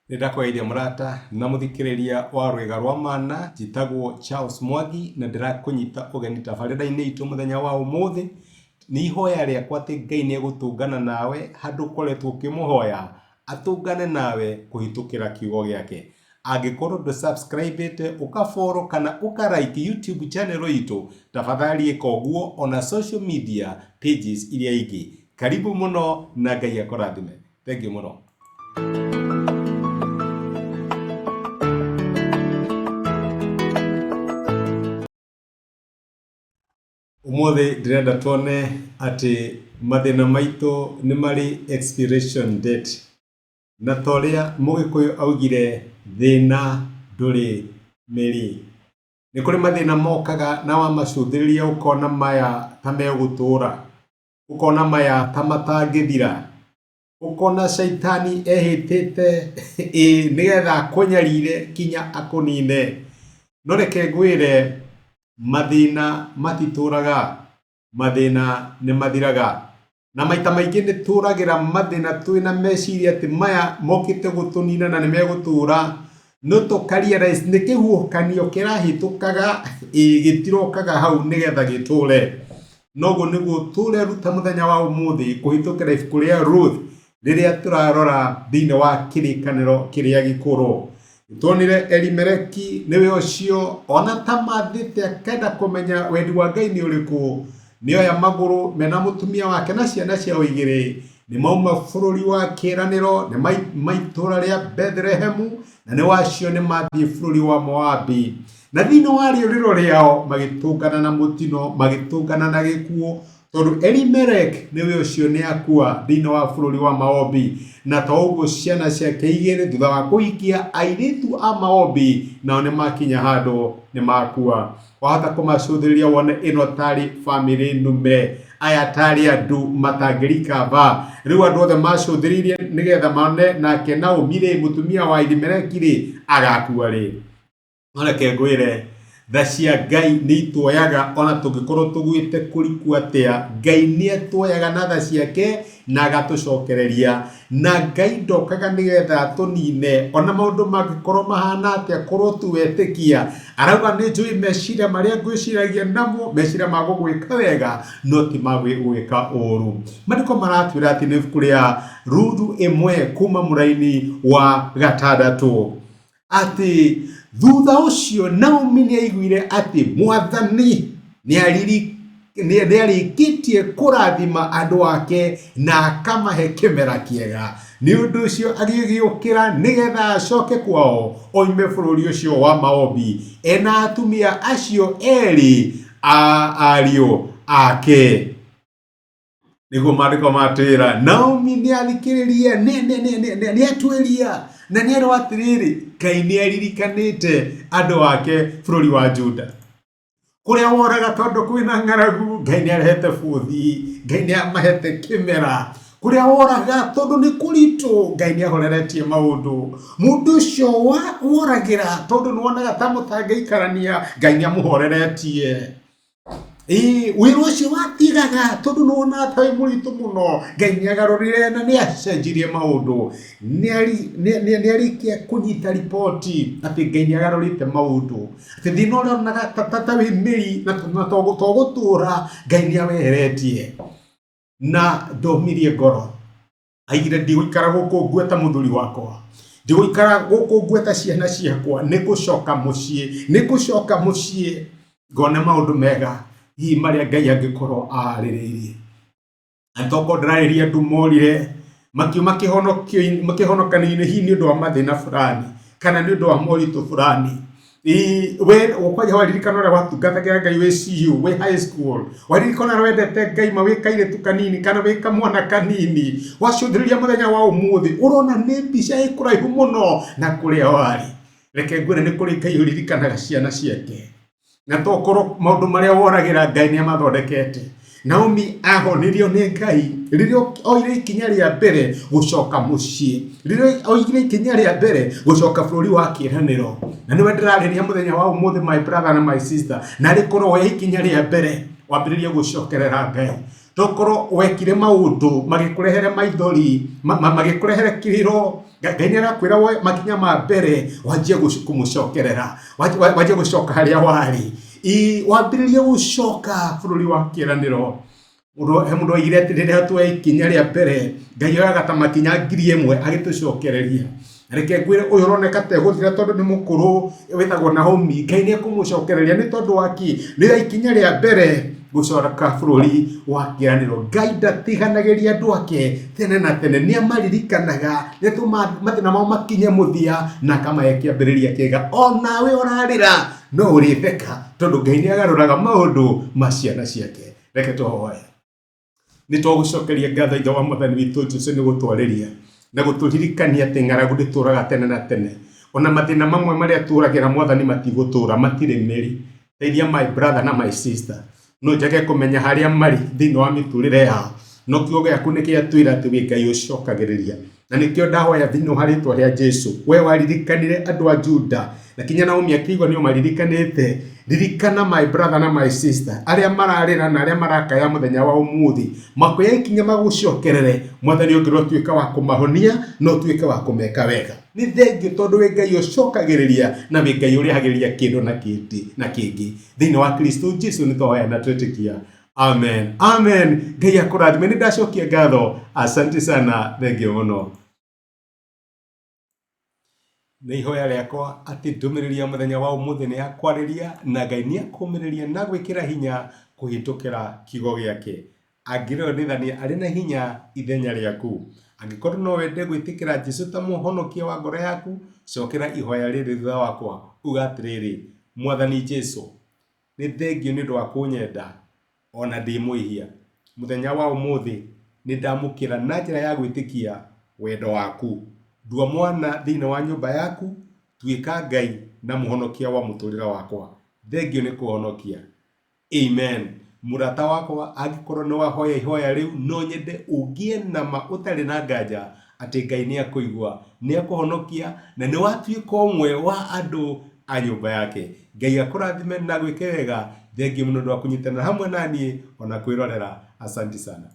Nĩ ndakũgeithia mũrata na mũthikĩrĩria wa Rwĩga rwa Mana, njĩtagwo Charles Mwangi na ndĩrakũnyita ũgeni tabarĩra-inĩ itũ mũthenya wa ũmũthĩ. Nĩ ihoya rĩakwa atĩ Ngai nĩ egũtũngana nawe handũ ũkoretwo ũkĩmũhoya, atũngane nawe kũhĩtũkĩra kiugo gĩake. Angĩkorwo ndũ subscribe ĩte, ũka follow kana ũka like YouTube channel itũ, tafadhali ĩka ũguo ona social media pages iria ingĩ. Karibu mũno na Ngai akũrathime. Thank you mũno. Ũmũthĩ ndĩrenda tuone atĩ mathĩna maitũ nĩ marĩ expiration date. Na ta ũrĩa mũgĩkũyũ augire thĩna ndũrĩ mĩri. Nĩ kũrĩ mathĩna mokaga na wamacũthĩrĩria ũkona maya ta megũtũra, ũkona maya ta matangĩthira. Ũkona caitani ehĩtĩte ĩĩ nĩgetha akũnyarire kinya akũnine. No reke ngwĩre mathĩna matitũraga, mathĩna nĩ mathiraga. Na maita maingĩ nĩ tũragĩra mathĩna twĩna meciria atĩ maya mokĩte gũtũnina na nĩ megũtũra. No tũka realize nĩ kĩhuhũkanio kĩrahĩtũkaga ĩĩ gĩtirokaga hau nĩgetha gĩtũre. Noguo nĩguo tũreruta mũthenya wa ũmũthĩ kũhĩtũkĩra ibuku rĩa Ruth rĩrĩa tũrarora thĩinĩ wa kĩrĩkanĩro kĩrĩa gĩkũrũ. Tuonire Elimeleki nĩwe ũcio ona ta mathĩte akenda kũmenya wendi wa Ngai nĩ ũrĩkũ, nĩoya magũrũ mena mũtumia wake na ciana ciao igĩrĩ, nĩ mauma bũrũri wa kĩĩranĩro, nĩ mauma itũũra rĩa Bethlehemu, na nĩ wacio nĩ mathiĩ bũrũri wa Moabi. Na thĩinĩ wa rĩũrĩro rĩao magĩtũngana na mũtino, magĩtũngana na gĩkuũ, tondũ Elimelek nĩwe ũcio nĩ akua thĩinĩ wa bũrũri wa Maobi. Na to ũguo ciana ciake igĩrĩ thutha wa kũhikia airĩtu a Maobi nao nĩ makinya handũ nĩ makua. Wahota kũmacũthĩrĩria wone ĩno tarĩ bamĩrĩ nume, aya tarĩ andũ matangĩrikaba. Rĩu andũ othe macũthĩrĩirie nĩgetha mone nake Naomi rĩ, mũtumia wa Elimeleki rĩ, agakua rĩ. No reke ngwĩre, tha cia Ngai nĩ ituoyaga ona tũngĩkorwo tũgwĩte kũriku atĩa, Ngai nĩ atuoyaga na tha ciake na agatũcokereria. Na Ngai ndokaga nĩgetha atũnine, ona maũndũ mangĩkorwo mahana atĩa korwo tu wetĩkia. Arauga nĩ njũĩ meciria marĩa ngwĩciragia namo, meciria ma gũgwĩka wega, no ti ma gũgwĩka ũru. Maandĩko maratwĩra atĩ nĩ ibuku rĩa Ruthu ĩmwe kuma mũraini wa gatandatũ. Atĩ thutha ũcio Naomi nĩ aiguire atĩ mwathani nĩ arĩkĩtie kũrathima andũ ake na akamahe kĩmera kĩega. Nĩ ũndũ ũcio agĩgĩũkĩra nĩgetha acoke kwao oime bũrũri ũcio wa Maobi ena atumia acio erĩ a ariũ ake. Nĩguo maandĩko matwĩra Naomi nĩ athikĩrĩria, nĩ atuĩria na nĩ erwo atĩrĩrĩ, Ngai nĩ aririkanĩte andũ ake bũrũri wa Juda kũrĩa woraga tondũ kwĩna ng'aragu, Ngai nĩ arehete bũthi, Ngai nĩ amahete kĩmera. Kũrĩa woraga tondũ nĩ kũritũ, Ngai nĩ ahoreretie maũndũ. Mũndũ ũcio woragĩra tondũ nĩ wonaga ta mũtangĩikarania, Ngai nĩ amũhoreretie. Ĩĩ, wĩra ũcio watigaga tondũ nĩ wonaga ta wĩ mũritũ mũno, Ngai nĩ agarũrire na nĩ acenjirie maũndũ. Nĩ arĩkia kũnyita riboti atĩ Ngai nĩ agarũrĩte maũndũ, atĩ thĩna ũrĩa onaga ta wĩ mĩri na to gũtũra, Ngai nĩ aweheretie. Na ndomirie ngoro. Aigire ndigũikara gũkũ ngueta mũthuri wakwa, ndigũikara gũkũ ngueta ciana ciakwa, nĩ ngũcoka mũciĩ, nĩ ngũcoka mũciĩ ngone maũndũ mega hihi marĩa Ngai angĩkorwo aharĩrĩirie. Na tokorwo ndĩrarĩria andũ morire makiuma kĩhonokanio-inĩ hihi nĩ ũndũ wa mathĩna fulani kana nĩ ũndũ wa moritũ fulani. We kwanja waririkana ũrĩa watungatagĩra Ngai wĩ CU, wĩ high school, waririkana ũrĩa wendete Ngai ma wĩ kairĩtu kanini kana wĩ kamwana kanini, wacũthĩrĩria mũthenya wa ũmũthĩ ũrona nĩ mbica ĩ kũraihu mũno na kũrĩa warĩ. Reke ngwĩre nĩ kũrĩ Ngai ũririkanaga ciana ciake. Na tokorwo maũndũ marĩa woragĩra Ngai nĩ amathondekete. Naomi ahonirio nĩ Ngai rĩrĩa oire ikinya rĩa mbere gũcoka mũciĩ, rĩrĩa oire ikinya rĩa mbere gũcoka bũrũri wa kĩĩranĩro. Na nĩwe ndĩrarĩria mũthenya wa ũmũthĩ my brother na my sister, narĩ korwo woya ikinya rĩa mbere wambĩrĩrie gũcokerera Ngai. Tokorwo wekire maũndũ magĩkũrehere maithori, magĩkũrehere kĩrĩro, Ngai nĩ arakwĩra woe makinya ma mbere wanjie kũmũcokerera, wanjie gũcoka harĩa warĩ, wambĩrĩrie gũcoka bũrũri wa kĩĩranĩro. Mũndũ he mũndũ oigire atĩ rĩrĩa tuoya ikinya rĩa mbere, Ngai oyaga ta makinya 1000 agĩtũcokereria. Reke ngwĩre ũyũ ũroneka ta egũthira tondũ nĩ mũkũrũ wĩtagwo Naomi, Ngai nĩ ekũmũcokereria nĩ tondũ wa kĩ? Nĩ oya ikinya rĩa mbere gũcoka bũrũri wa kĩĩranĩro. Ngai ndatiganagĩria andũ ake tene na tene, nĩ amaririkanaga, nĩ atũmaga mathĩna mao makinye mũthia na akamahe kĩambĩrĩria kĩega. O nawe ũrarĩra no ũrĩtheka tondũ Ngai nĩ agarũraga maũndũ ma ciana ciake. Reke tũhoe. Nĩ twagũcokeria ngatho Ithe wa Mwathani witũ Jesu nĩ gũtwarĩria na gũtũririkania atĩ ng'aragu ndĩtũraga tene na tene. Ona mathĩna mamwe marĩa tũragĩra Mwathani matigũtũra, matirĩ mĩri. Teithia my brother na my sister. No njage kũmenya harĩa marĩ thĩinĩ wa mĩtũrĩre yao, no kiugo gĩaku nĩ gĩatwĩra atĩ wĩ Ngai ũcokagĩrĩria. Na nĩkĩo ndahoya thĩinĩ wa rĩtwa rĩa Jesu, we waririkanire andũ a Juda, na kinya Naomi akĩigua nĩ ũmaririkanĩte, ririkana my brother na my sister, arĩa mararĩra na arĩa marakaya mũthenya wa ũmũthĩ, makoya ikinya magũcokerere, Mwathani ũngĩrwo ũtuĩke wa kũmahonia na ũtuĩke wa kũmeka wega. Nĩ thengiũ tondũ wĩ Ngai ũcokagĩrĩria na wĩ Ngai ũrĩhagĩrĩria kĩndũ na kĩndĩ na kĩngĩ. Thĩinĩ wa Kristo Jesu nĩ twahoya na twetĩkia. Amen. Amen. Ngai akũrathime. Nĩ ndacokia ngatho. Asante sana. Thengiũ mũno. Nĩ ihoya rĩakwa atĩ ndũmĩrĩri ya mũthenya wa ũmũthĩ nĩ yakwarĩria na Ngai nĩ akũmĩrĩria na gwĩkĩra hinya kũhĩtũkĩra kiugo gĩake. Angĩrĩonithania arĩ na hinya ithenya rĩaku. Angĩkorwo no wende gwĩtĩkĩra Jesu ta mũhonokia wa ngoro yaku, cokera ihoya rĩrĩ thutha wakwa, uga atĩrĩrĩ, Mwathani Jesu, Nĩ thengiũ nĩ ũndũ wa kũnyenda o na ndĩ mwĩhia. Mũthenya wa ũmũthĩ nĩ ndamũkĩra na njĩra ya gwĩtĩkia wendo waku. Ndua mwana thĩinĩ wa nyũmba yaku, tuĩka Ngai na mũhonokia wa mũtũrĩre wakwa. Thengiũ nĩ kũhonokia. Amen. Mũrata wakwa, angĩkorwo nĩ wahoya ihoya rĩu, no nyende ũgĩe na ma ũtarĩ na nganja atĩ Ngai nĩ akũigua, nĩ akũhonokia na nĩ watuĩka ũmwe wa andũ a nyũmba yake. Ngai akũrathime na agwĩke wega. Thengiũ mũno nĩ ũndũ wa kũnyitanĩra hamwe na niĩ ona kwĩrorera. Asanti sana.